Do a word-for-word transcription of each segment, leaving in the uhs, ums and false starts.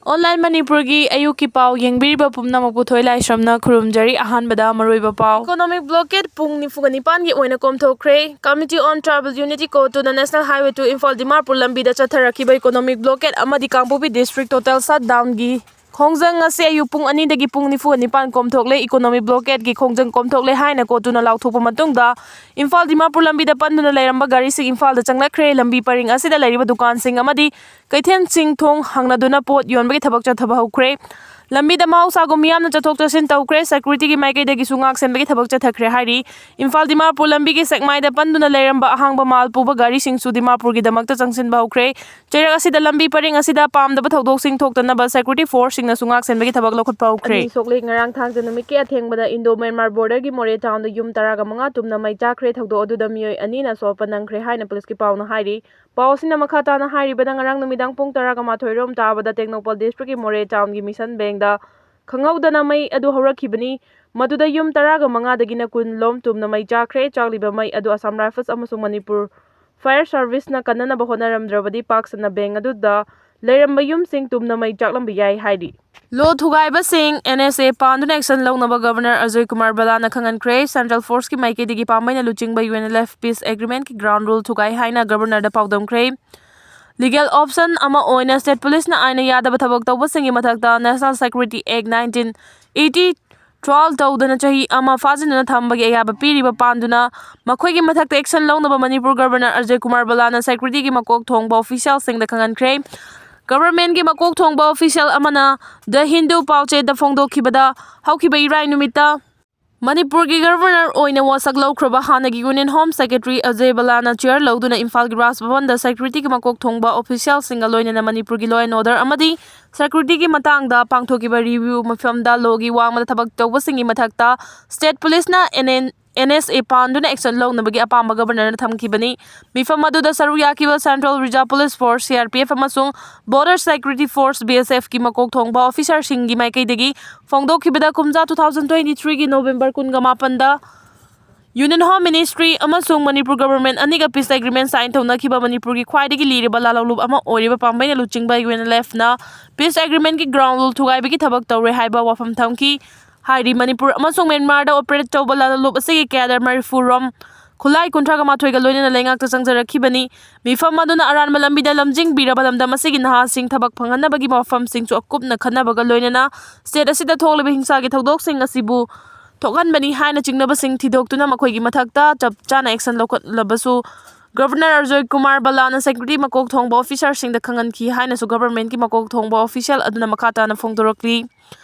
Online ꯃꯅꯤꯄꯨꯔꯒꯤ ꯑꯌꯨꯛꯀꯤ ꯄꯥꯎ ꯌꯦꯡꯕꯤꯔꯤꯕ ꯄꯨꯝꯅꯃꯛꯄꯨ ꯊꯣꯏ ꯂꯥꯏꯁ꯭ꯔꯝꯅ ꯈꯨꯔꯨꯝꯖꯔꯤ꯫ ꯑꯍꯥꯟꯕꯗ ꯃꯔꯨꯑꯣꯏꯕ ꯄꯥꯎ꯫ Economic blockade ꯄꯨꯡ ꯅꯤꯐꯨꯒ ꯅꯤꯄꯥꯟꯒꯤ ꯑꯣꯏꯅ ꯀꯣꯝꯊꯣꯛꯈ꯭ꯔꯦ꯫ Committee on Tribal Unity ꯀꯣ ꯇꯨꯅ National Highway two Imphal Dimapur ꯂꯝꯕꯤꯗ ꯆꯠꯊꯔꯛꯈꯤꯕ economic blockade ꯑꯃꯗꯤ ꯀꯥꯡꯄꯣꯛꯄꯤ district total shutdownꯒꯤ ꯈꯣꯡꯖꯪ ꯑꯁꯤ ꯑꯌꯨꯛ ꯄꯨꯡ ꯑꯅꯤꯗꯒꯤ ꯄꯨꯡ ꯅꯤꯐꯨꯒ ꯅꯤꯄꯥꯟ ꯀꯣꯝꯊꯣꯛꯂꯦ꯫ Economic blockadeꯀꯤ ꯈꯣꯡꯖꯪ ꯀꯣꯝꯊꯣꯛꯂꯦ ꯍꯥꯏꯅ ꯀꯣ ꯇꯨꯅ ꯂꯥꯎꯊꯣꯛꯄ ꯃꯇꯨꯡꯗ ꯏꯝꯐꯥꯜ ꯗꯤꯃꯥꯄꯨꯔ ꯂꯝꯕꯤꯗ ꯄꯟꯗꯨꯅ ꯂꯩꯔꯝꯕ ꯒꯥꯔꯤꯁꯤꯡ ꯏꯝꯐꯥꯜꯗ ꯆꯪꯂꯛꯈ꯭ꯔꯦ꯫ ꯂꯝꯕꯤ ꯄꯔꯤꯡ ꯑꯁꯤꯗ ꯂꯩꯔꯤꯕ ꯗꯨꯀꯥꯟꯁꯤꯡ ꯑꯃꯗꯤ ꯀꯩꯊꯦꯜꯁꯤꯡ ꯊꯣꯡ ꯍꯥꯡꯅꯗꯨꯅ ꯄꯣꯠ ꯌꯣꯟꯕꯒꯤ ꯊꯕꯛ ꯆꯠꯊꯕ ꯍꯧꯈ꯭ꯔꯦ꯫ ꯂꯝꯕꯤꯗ ꯃꯍꯧꯁꯥꯒꯨꯝ ꯃꯤꯌꯥꯝꯅ ꯆꯠꯊꯣꯛ ꯆꯠꯁꯤꯟ ꯇꯧꯈ꯭ꯔꯦ꯫ Securityꯒꯤ ꯃꯥꯏꯀꯩꯗꯒꯤꯁꯨ ꯉꯥꯛ ꯁꯦꯟꯕꯒꯤ ꯊꯕꯛ ꯆꯠꯊꯈ꯭ꯔꯦ ꯍꯥꯏꯔꯤ꯫ ꯏꯝꯐꯥꯜ ꯗꯤꯃꯥꯄꯨꯔ ꯂꯝꯕꯤꯒꯤ ꯁꯦꯛꯃꯥꯏꯗ ꯄꯟꯗꯨꯅ ꯂꯩꯔꯝꯕ ꯑꯍꯥꯡꯕ ꯃꯥꯜ ꯄꯨꯕ ꯒꯥꯔꯤꯁꯤꯡꯁꯨ ꯗꯤꯃꯥꯄꯨꯔꯒꯤꯗꯃꯛꯇ ꯆꯪꯁꯤꯟꯕ ꯍꯧꯈ꯭ꯔꯦ꯫ ꯆꯩꯔꯛ ꯑꯁꯤꯗ ꯂꯝꯕꯤ ꯄꯔꯤꯡ ꯑꯁꯤꯗ ꯄꯥꯝꯗꯕ ꯊꯧꯗꯣꯛꯁꯤꯡ ꯊꯣꯛꯇꯅꯕ security forceꯁꯤꯡꯅꯁꯨ ꯉꯥꯛ ꯁꯦꯟꯕꯒꯤ ꯊꯕꯛ ꯂꯧꯈꯠꯄ ꯍꯧꯈ꯭ꯔꯦ꯫ ꯑꯅꯤ ꯁꯣꯛꯂꯦ꯫ ꯉꯔꯥꯡ ꯊꯥꯡꯖ ꯅꯨꯃꯤꯠꯀꯤ ꯑꯊꯦꯡꯕꯗ Indo Myanmar borderꯒꯤ ꯃꯣꯔꯦ townꯗ ꯌꯨꯝ ꯇꯔꯥꯒ ꯃꯉꯥ ꯇꯨꯝꯅ ꯃꯩ ꯆꯥꯛꯈ꯭ꯔꯦ꯫ ꯊꯧꯗꯣꯛ ꯑꯗꯨꯗ ꯃꯤꯑꯣꯏ ꯑꯅꯤꯅ ꯑꯁꯣꯛ ꯑꯄꯟ ꯅꯪꯈ꯭ꯔꯦ ꯍꯥꯏꯅ policeꯀꯤ ꯄꯥꯎꯅ ꯍꯥꯏꯔꯤ꯫ ꯄꯥꯎ ꯑꯁꯤꯅ ꯃꯈꯥ ꯇꯥꯅ ꯍꯥꯏꯔꯤꯕꯗ, ꯉꯔꯥꯡ ꯅꯨꯃꯤꯗꯥꯡ ꯄꯨꯡ ꯇꯔꯥꯒ ꯃꯥꯊꯣꯏ ꯔꯣꯝ ꯇꯥꯕꯗ ꯇꯦꯡꯅꯧꯄꯜ districtꯀꯤ ꯃꯣꯔꯦ townꯒꯤ Mission Bankꯗ ꯈꯪꯍꯧꯗꯅ ꯃꯩ ꯑꯗꯨ ꯍꯧꯔꯛꯈꯤꯕꯅꯤ꯫ ꯃꯗꯨꯗ ꯌꯨꯝ ꯇꯔꯥꯒ ꯃꯉꯥꯗꯒꯤꯅ ꯀꯨꯟ ꯂꯣꯝ ꯇꯨꯝꯅ ꯃꯩ ꯆꯥꯛꯈ꯭ꯔꯦ꯫ ꯆꯥꯛꯂꯤꯕ ꯃꯩ ꯑꯗꯨ Assam Rifles ꯑꯃꯁꯨꯡ ꯃꯅꯤꯄꯨꯔ Fire Serviceꯅ ꯀꯟꯅꯅꯕ ꯍꯣꯠꯅꯔꯝꯗ꯭ꯔꯕꯗꯤ ꯄꯥꯛ ꯁꯟꯅ bank ꯑꯗꯨꯗ ꯂꯩꯔꯝꯕ ꯌꯨꯝꯁꯤꯡ ꯇꯨꯝꯅ ꯃꯩ ꯆꯥꯛꯂꯝꯕ ꯌꯥꯏ ꯍꯥꯏꯔꯤ꯫ Law ꯊꯨꯒꯥꯏꯕꯁꯤꯡ NSA ꯄꯥꯟꯗꯨꯅ action ꯂꯧꯅꯕ Governor ꯑꯖꯣꯏ ꯀꯨꯃꯥꯔ ꯕꯂꯥꯅ ꯈꯪꯍꯟꯈ꯭ꯔꯦ꯫ Central Forceꯀꯤ ꯃꯥꯏꯀꯩꯗꯒꯤ ꯄꯥꯝꯕꯩꯅ ꯂꯨꯆꯤꯡꯕ UNLF peace agreementꯀꯤ ground rule ꯊꯨꯒꯥꯏ ꯍꯥꯏꯅ Governorꯗ ꯄꯥꯎꯗꯝꯈ꯭ꯔꯦ꯫ Legal option ꯑꯃ ꯑꯣꯏꯅ state policeꯅ ꯑꯥꯏꯟꯅ ꯌꯥꯗꯕ ꯊꯕꯛ ꯇꯧꯕꯁꯤꯡꯒꯤ ꯃꯊꯛꯇ National Security Act nineteen eighty trial ꯇꯧꯗꯨꯅ ꯆꯍꯤ ꯑꯃ ꯐꯥꯖꯤꯟꯗꯨꯅ ꯊꯝꯕꯒꯤ ꯑꯌꯥꯕ ꯄꯤꯔꯤꯕ ꯄꯥꯟꯗꯨꯅ ꯃꯈꯣꯏꯒꯤ ꯃꯊꯛꯇ action ꯂꯧꯅꯕ ꯃꯅꯤꯄꯨꯔ Governor ꯑꯖꯣꯏ ꯀꯨꯃꯥꯔ ꯕꯂꯥꯅ securityꯒꯤ ꯃꯀꯣꯛ ꯊꯣꯡꯕ officialꯁꯤꯡꯗ ꯈꯪꯍꯟꯈ꯭ꯔꯦ꯫ Governmentꯀꯤ ꯃꯀꯣꯛ ꯊꯣꯡꯕ official ꯑꯃꯅ The Hindu ꯄꯥꯎꯆꯦꯗ ꯐꯣꯡꯗꯣꯛꯈꯤꯕꯗ, ꯍꯧꯈꯤꯕ ꯏꯔꯥꯏ ꯅꯨꯃꯤꯠꯇ ꯃꯅꯤꯄꯨꯔꯒꯤ Governor ꯑꯣꯏꯅ ꯋꯥꯁꯛ ꯂꯧꯈ꯭ꯔꯕ ꯍꯥꯟꯅꯒꯤ Union Home Secretary Ajoy ꯕꯂꯥꯅ chair ꯂꯧꯗꯨꯅ ꯏꯝꯐꯥꯜꯒꯤ ꯔꯥꯖ ꯚꯕꯟꯗ securityꯒꯤ ꯃꯀꯣꯛ ꯊꯣꯡꯕ officialꯁꯤꯡꯒ ꯂꯣꯏꯅꯅ ꯃꯅꯤꯄꯨꯔꯒꯤ law and order ꯑꯃꯗꯤ securityꯒꯤ ꯃꯇꯥꯡꯗ ꯄꯥꯡꯊꯣꯛꯈꯤꯕ review ꯃꯤꯐꯝꯗ lawꯒꯤ ꯋꯥꯡꯃꯗ ꯊꯕꯛ ꯇꯧꯕꯁꯤꯡꯒꯤ ꯃꯊꯛꯇ state policeꯅ NN NSA ꯄꯥꯟꯗꯨꯅ action ꯂꯧꯅꯕꯒꯤ ꯑꯄꯥꯝꯕ Governorꯅ ꯊꯝꯈꯤꯕꯅꯤ꯫ ꯃꯤꯐꯝ ꯑꯗꯨꯗ ꯁꯔꯨꯛ ꯌꯥꯈꯤꯕ Central Reserve Police Force, CRPF, ꯑꯃꯁꯨꯡ Border Security Force, BSFꯀꯤ ꯃꯀꯣꯛ ꯊꯣꯡꯕ officerꯁꯤꯡꯒꯤ ꯃꯥꯏꯀꯩꯗꯒꯤ ꯐꯣꯡꯗꯣꯛꯈꯤꯕꯗ, ꯀꯨꯝꯖꯥ two thousand twenty threeꯒꯤ November ꯀꯨꯟꯒ ꯃꯥꯄꯟꯗ Union Home Ministry ꯑꯃꯁꯨꯡ ꯃꯅꯤꯄꯨꯔ Government ꯑꯅꯤꯒ peace agreement sign ꯇꯧꯅꯈꯤꯕ ꯃꯅꯤꯄꯨꯔꯒꯤ ꯈ꯭ꯋꯥꯏꯗꯒꯤ ꯂꯤꯔꯕ ꯂꯥꯂꯣꯡꯂꯨꯞ ꯑꯃ ꯑꯣꯏꯔꯤꯕ ꯄꯥꯝꯕꯩꯅ ꯂꯨꯆꯤꯡꯕ UNLFꯅ peace agreementꯀꯤ ground rule ꯊꯨꯒꯥꯏꯕꯒꯤ ꯊꯕꯛ ꯇꯧꯔꯦ ꯍꯥꯏꯕ ꯋꯥꯐꯝ ꯊꯝꯈꯤ꯫ ꯍꯥꯏꯔꯤ, ꯃꯅꯤꯄꯨꯔ ꯑꯃꯁꯨꯡ ꯃ꯭ꯌꯥꯟꯃꯥꯔꯗ operate ꯇꯧꯕ ꯂꯥꯂꯣꯡꯂꯨꯞ ꯑꯁꯤꯒꯤ cadre ꯃꯔꯤꯐꯨ ꯔꯣꯝ ꯈꯨꯠꯂꯥꯏ ꯀꯨꯟꯊ꯭ꯔꯥꯒ ꯃꯥꯊꯣꯏꯒ ꯂꯣꯏꯅꯅ ꯂꯩꯉꯥꯛꯇ ꯆꯪꯖꯔꯛꯈꯤꯕꯅꯤ꯫ ꯃꯤꯐꯝ ꯑꯗꯨꯅ ꯑꯔꯥꯟꯕ ꯂꯝꯕꯤꯗ ꯂꯝꯖꯤꯡꯕꯤꯔꯕ ꯂꯝꯗꯝ ꯑꯁꯤꯒꯤ ꯅꯍꯥꯁꯤꯡ ꯊꯕꯛ ꯐꯪꯍꯟꯅꯕꯒꯤ ꯋꯥꯐꯝꯁꯤꯡꯁꯨ ꯑꯀꯨꯞꯅ ꯈꯟꯅꯕꯒ ꯂꯣꯏꯅꯅ state ꯑꯁꯤꯗ ꯊꯣꯛꯂꯤꯕ ꯍꯤꯡꯁꯥꯒꯤ ꯊꯧꯗꯣꯛꯁꯤꯡ ꯑꯁꯤꯕꯨ ꯊꯣꯛꯍꯟꯕꯅꯤ ꯍꯥꯏꯅ ꯆꯤꯡꯅꯕꯁꯤꯡ ꯊꯤꯗꯣꯛꯇꯨꯅ ꯃꯈꯣꯏꯒꯤ ꯃꯊꯛꯇ ꯆꯞ ꯆꯥꯅ action ꯂꯧꯈꯠꯂꯕꯁꯨ Governor Ajoy Kumar ꯕꯂꯥꯅ security ꯃꯀꯣꯛ ꯊꯣꯡꯕ officerꯁꯤꯡꯗ ꯈꯪꯍꯟꯈꯤ ꯍꯥꯏꯅꯁꯨ governmentꯀꯤ ꯃꯀꯣꯛ ꯊꯣꯡꯕ official ꯑꯗꯨꯅ ꯃꯈꯥ ꯇꯥꯅ ꯐꯣꯡꯗꯣꯔꯛꯂꯤ꯫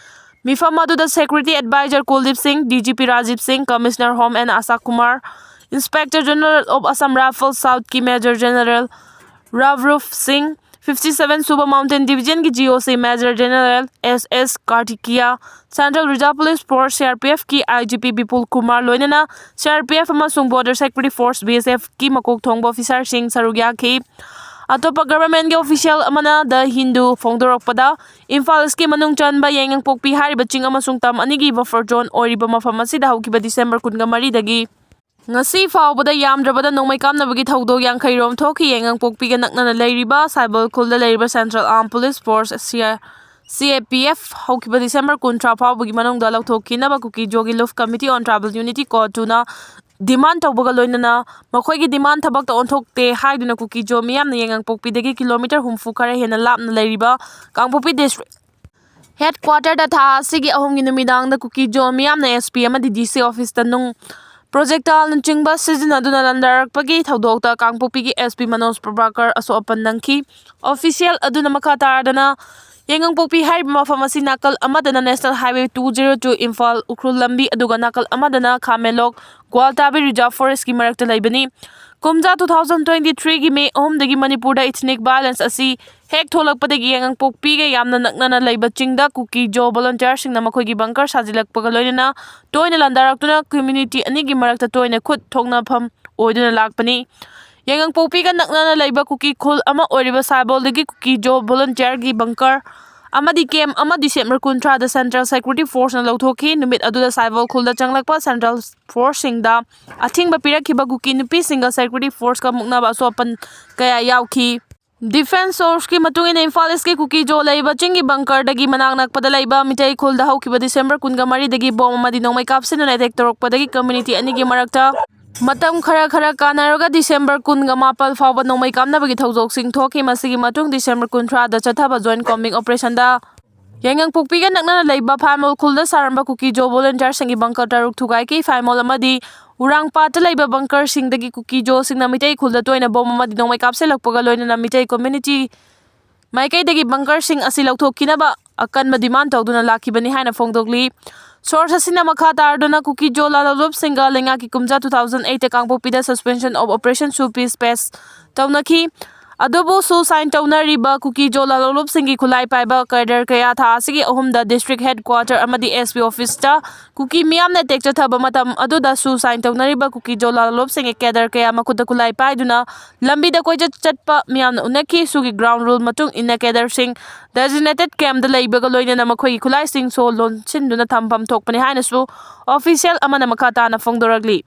ꯃꯤꯐꯝ ꯑꯗꯨꯗ security advisor ꯀꯨꯜꯗꯤꯞ ꯁꯤꯡ, DGP ꯔꯥꯖꯤꯕ ꯁꯤꯡ, Commissioner Home ꯑꯦꯟ ꯑꯁꯥ Kumar, Inspector General of Assam Rifles Southꯀꯤ Major General ꯔꯥꯚꯔꯨꯐ ꯁꯤꯡ, fifty seven ꯁꯨꯕ Mountain Divisionꯒꯤ GOC Major General S S Kartikeya, Central Reserve Police Force, CRPFꯀꯤ IGP Bipul Kumar ꯂꯣꯏꯅꯅ CRPF ꯑꯃꯁꯨꯡ Border Security Force, BSFꯀꯤ ꯃꯀꯣꯛ ꯊꯣꯡꯕ officerꯁꯤꯡ ꯁꯔꯨꯛ ꯌꯥꯈꯤ꯫ ꯑꯇꯣꯞꯄ governmentꯀꯤ official ꯑꯃꯅ The Hindu ꯐꯣꯡꯗꯣꯔꯛꯄꯗ, ꯏꯝꯐꯥꯜ Eastꯀꯤ ꯃꯅꯨꯡ ꯆꯟꯕ ꯌꯥꯏꯉꯪꯄꯣꯛꯄꯤ ꯍꯥꯏꯔꯤꯕ ꯆꯤꯡ ꯑꯃꯁꯨꯡ ꯇꯝ ꯑꯅꯤꯒꯤ buffer zone ꯑꯣꯏꯔꯤꯕ ꯃꯐꯝ ꯑꯁꯤꯗ ꯍꯧꯈꯤꯕ December ꯀꯨꯟꯒ ꯃꯔꯤꯗꯒꯤ ꯉꯁꯤ ꯐꯥꯎꯕꯗ ꯌꯥꯝꯗ꯭ꯔꯕꯗ ꯅꯣꯡꯃꯩ ꯀꯥꯞꯅꯕꯒꯤ ꯊꯧꯗꯣꯛ ꯌꯥꯡꯈꯩ ꯔꯣꯝ ꯊꯣꯛꯈꯤ꯫ ꯌꯥꯏꯉꯪꯄꯣꯛꯄꯤꯒ ꯅꯛꯅꯅ ꯂꯩꯔꯤꯕ ꯁꯥꯏꯕꯣꯜ ꯈꯨꯜꯗ ꯂꯩꯔꯤꯕ Central Armed Police Force, CR, CAPF, ꯍꯧꯈꯤꯕ December ꯀꯨꯟꯊ꯭ꯔꯥ ꯐꯥꯎꯕꯒꯤ ꯃꯅꯨꯡꯗ ꯂꯧꯊꯣꯛꯈꯤꯅꯕ ꯀꯨꯀꯤ ꯖꯣꯒꯤ Luf Committee on Tribal Unity, COTUꯅ demand ꯇꯧꯕꯒ ꯂꯣꯏꯅꯅ ꯃꯈꯣꯏꯒꯤ demand ꯊꯕꯛꯇ ꯑꯣꯟꯊꯣꯛꯇꯦ ꯍꯥꯏꯗꯨꯅ ꯀꯨꯀꯤ ꯖꯣ ꯃꯤꯌꯥꯝꯅ ꯌꯥꯏꯉꯪꯄꯣꯛꯄꯤꯗꯒꯤ kilometre ꯍꯨꯝꯐꯨ ꯈꯔ ꯍꯦꯟꯅ ꯂꯥꯞꯅ ꯂꯩꯔꯤꯕ ꯀꯥꯡꯄꯣꯛꯄꯤ District Headquarterꯗ ꯊꯥ ꯑꯁꯤꯒꯤ ꯑꯍꯨꯝꯒꯤ ꯅꯨꯃꯤꯗꯥꯡꯗ ꯀꯨꯀꯤ ꯖꯣ ꯃꯤꯌꯥꯝꯅ SP ꯑꯃꯗꯤ DC officeꯇ ꯅꯨꯡ projectileꯅꯆꯤꯡꯕ ꯁꯤꯖꯤꯟꯅꯗꯨꯅ ꯂꯥꯟꯗꯥꯔꯛꯄꯒꯤ ꯊꯧꯗꯣꯛꯇ ꯀꯥꯡꯄꯣꯛꯄꯤꯒꯤ SP ꯃꯅꯣꯖ ꯄ꯭ꯔꯚꯥꯀꯔ ꯑꯁꯣꯛ ꯑꯄꯟ ꯅꯪꯈꯤ꯫ Official ꯑꯗꯨꯅ ꯃꯈꯥ ꯇꯥꯔꯗꯅ, ꯌꯥꯏꯉꯪꯄꯣꯛꯄꯤ ꯍꯥꯏꯔꯤꯕ ꯃꯐꯝ ꯑꯁꯤ ꯅꯥꯀꯜ ꯑꯃꯗꯅ National Highway two zero two Imphal Ukhrul ꯂꯝꯕꯤ, ꯑꯗꯨꯒ ꯅꯥꯀꯜ ꯑꯃꯗꯅ ꯈꯥꯃꯦꯟꯂꯣꯛ ꯒ꯭ꯋꯥꯜꯇꯥꯕꯤ Reserve Forestꯀꯤ ꯃꯔꯛꯇ ꯂꯩꯕꯅꯤ꯫ ꯀꯨꯝꯖꯥ two thousand twenty threeꯒꯤ May ꯑꯍꯨꯝꯗꯒꯤ ꯃꯅꯤꯄꯨꯔꯗ ethnic violence ꯑꯁꯤ ꯍꯦꯛ ꯊꯣꯛꯂꯛꯄꯗꯒꯤ ꯌꯥꯏꯉꯪꯄꯣꯛꯄꯤꯒ ꯌꯥꯝꯅ ꯅꯛꯅꯅ ꯂꯩꯕ ꯆꯤꯡꯗ ꯀꯨꯀꯤ ꯖꯣ volunteerꯁꯤꯡꯅ ꯃꯈꯣꯏꯒꯤ bunker ꯁꯥꯖꯤꯜꯂꯛꯄꯒ ꯂꯣꯏꯅꯅ ꯇꯣꯏꯅ ꯂꯥꯟꯗꯥꯔꯛꯇꯨꯅ community ꯑꯅꯤꯒꯤ ꯃꯔꯛꯇ ꯇꯣꯏꯅ ꯈꯨꯠ ꯊꯣꯛꯅꯐꯝ ꯑꯣꯏꯗꯨꯅ ꯂꯥꯛꯄꯅꯤ꯫ ꯌꯥꯏꯉꯪꯄꯣꯛꯄꯤꯒ ꯅꯛꯅꯅ ꯂꯩꯕ ꯀꯨꯀꯤ ꯈꯨꯜ ꯑꯃ ꯑꯣꯏꯔꯤꯕ ꯁꯥꯏꯕꯣꯜꯗꯒꯤ ꯀꯨꯀꯤ ꯖꯣ volunteerꯒꯤ bunker ꯑꯃꯗꯤ camp ꯑꯃ December ꯀꯨꯟꯊ꯭ꯔꯥꯗ Central Security Forceꯅ ꯂꯧꯊꯣꯛꯈꯤ꯫ ꯅꯨꯃꯤꯠ ꯑꯗꯨꯗ ꯁꯥꯏꯕꯣꯜ ꯈꯨꯜꯗ ꯆꯪꯂꯛꯄ Central Forceꯁꯤꯡꯗ ꯑꯊꯤꯡꯕ ꯄꯤꯔꯛꯈꯤꯕ ꯀꯨꯀꯤ ꯅꯨꯄꯤꯁꯤꯡꯒ Security Forceꯀ ꯃꯨꯛꯅꯕ ꯑꯁꯣꯛ ꯑꯄꯟ ꯀꯌꯥ ꯌꯥꯎꯈꯤ꯫ Defence Sourceꯀꯤ ꯃꯇꯨꯡ ꯏꯟꯅ, ꯏꯝꯐꯥꯜ Eastꯀꯤ ꯀꯨꯀꯤꯖꯣ ꯂꯩꯕ ꯆꯤꯡꯒꯤ bunkerꯗꯒꯤ ꯃꯅꯥꯛ ꯅꯛꯄꯗ ꯂꯩꯕ ꯃꯤꯇꯩ ꯈꯨꯜꯗ ꯍꯧꯈꯤꯕ December ꯀꯨꯟꯒ ꯃꯔꯤꯗꯒꯤ bomb ꯑꯃꯗꯤ ꯅꯣꯡꯃꯩ ꯀꯥꯞꯁꯤꯟꯗꯨꯅ attack ꯇꯧꯔꯛꯄꯗꯒꯤ community ꯑꯅꯤꯒꯤ ꯃꯔꯛꯇ ꯃꯇꯝ ꯈꯔ ꯈꯔ ꯀꯥꯟꯅꯔꯒ December ꯀꯨꯟꯒ ꯃꯥꯄꯜ ꯐꯥꯎꯕ ꯅꯣꯡꯃꯩ ꯀꯥꯞꯅꯕꯒꯤ ꯊꯧꯗꯣꯛꯁꯤꯡ ꯊꯣꯛꯈꯤ꯫ ꯃꯁꯤꯒꯤ ꯃꯇꯨꯡ December ꯀꯨꯟꯊ꯭ꯔꯥꯗ ꯆꯠꯊꯕ joint combing operationꯗ ꯌꯥꯏꯉꯪꯄꯣꯛꯄꯤꯒ ꯅꯛꯅꯅ ꯂꯩꯕ ꯐꯥꯏꯃꯣꯜ ꯈꯨꯜꯗ ꯁꯥꯔꯝꯕ ꯀꯨꯀꯤꯖꯣ volunteerꯁꯤꯡꯒꯤ bunker ꯇꯔꯨꯛ ꯊꯨꯒꯥꯏꯈꯤ꯫ ꯐꯥꯏꯃꯣꯜ ꯑꯃꯗꯤ ꯎꯔꯥꯡꯄꯥꯠꯇ ꯂꯩꯕ bunkerꯁꯤꯡꯗꯒꯤ ꯀꯨꯀꯤꯖꯣꯁꯤꯡꯅ ꯃꯤꯇꯩ ꯈꯨꯜꯗ ꯇꯣꯏꯅ bomb ꯑꯃꯗꯤ ꯅꯣꯡꯃꯩ ꯀꯥꯞꯁꯤꯜꯂꯛꯄꯒ ꯂꯣꯏꯅꯅ ꯃꯤꯇꯩ community ꯃꯥꯏꯀꯩꯗꯒꯤ bunkerꯁꯤꯡ ꯑꯁꯤ ꯂꯧꯊꯣꯛꯈꯤꯅꯕ ꯑꯀꯟꯕ demand ꯇꯧꯗꯨꯅ ꯂꯥꯛꯈꯤꯕꯅꯤ ꯍꯥꯏꯅ ꯐꯣꯡꯗꯣꯛꯂꯤ꯫ Source ꯑꯁꯤꯅ ꯃꯈꯥ ꯇꯥꯔꯗꯨꯅ ꯀꯨꯀꯤꯖꯣ ꯂꯥꯂꯣꯂꯨꯞꯁꯤꯡꯒ ꯂꯩꯉꯥꯛꯀꯤ ꯀꯨꯝꯖꯥ two thousand eight ꯀꯥꯡꯄꯣꯛꯄꯤꯗ suspension of operation ꯁꯨ peace pact ꯇꯧꯅꯈꯤ꯫ ꯑꯗꯨꯕꯨ ꯁꯨ sign ꯇꯧꯅꯔꯤꯕ ꯀꯨꯀꯤꯖꯣ ꯂꯥꯂꯣꯂꯨꯞꯁꯤꯡꯒꯤ ꯈꯨꯠꯂꯥꯏ ꯄꯥꯏꯕ cadre ꯀꯌꯥ ꯊꯥ ꯑꯁꯤꯒꯤ ꯑꯍꯨꯝꯗ district headquarter ꯑꯃꯗꯤ S P officeꯇ ꯀꯨꯀꯤ ꯃꯤꯌꯥꯝꯅ attack ꯆꯠꯊꯕ ꯃꯇꯝ ꯑꯗꯨꯗ ꯁꯨ sign ꯇꯧꯅꯔꯤꯕ ꯀꯨꯀꯤꯖꯣ ꯂꯥꯂꯣꯂꯨꯞꯁꯤꯡꯒꯤ cadre ꯀꯌꯥ ꯃꯈꯨꯠꯇ ꯈꯨꯠꯂꯥꯏ ꯄꯥꯏꯗꯨꯅ ꯂꯝꯕꯤꯗ ꯀꯣꯏꯆꯠ ꯆꯠꯄ ꯃꯤꯌꯥꯝꯅ ꯎꯅꯈꯤ꯫ ꯁꯨꯒꯤ ground rule ꯃꯇꯨꯡ ꯏꯟꯅ cadreꯁꯤꯡ designated campꯇ ꯂꯩꯕꯒ ꯂꯣꯏꯅꯅ ꯃꯈꯣꯏꯒꯤ ꯈꯨꯠꯂꯥꯏꯁꯤꯡ ꯁꯣ ꯂꯣꯟꯁꯤꯟꯗꯨꯅ ꯊꯝꯐꯝ ꯊꯣꯛꯄꯅꯤ ꯍꯥꯏꯅꯁꯨ official ꯑꯃꯅ ꯃꯈꯥ ꯇꯥꯅ ꯐꯣꯡꯗꯣꯔꯛꯂꯤ꯫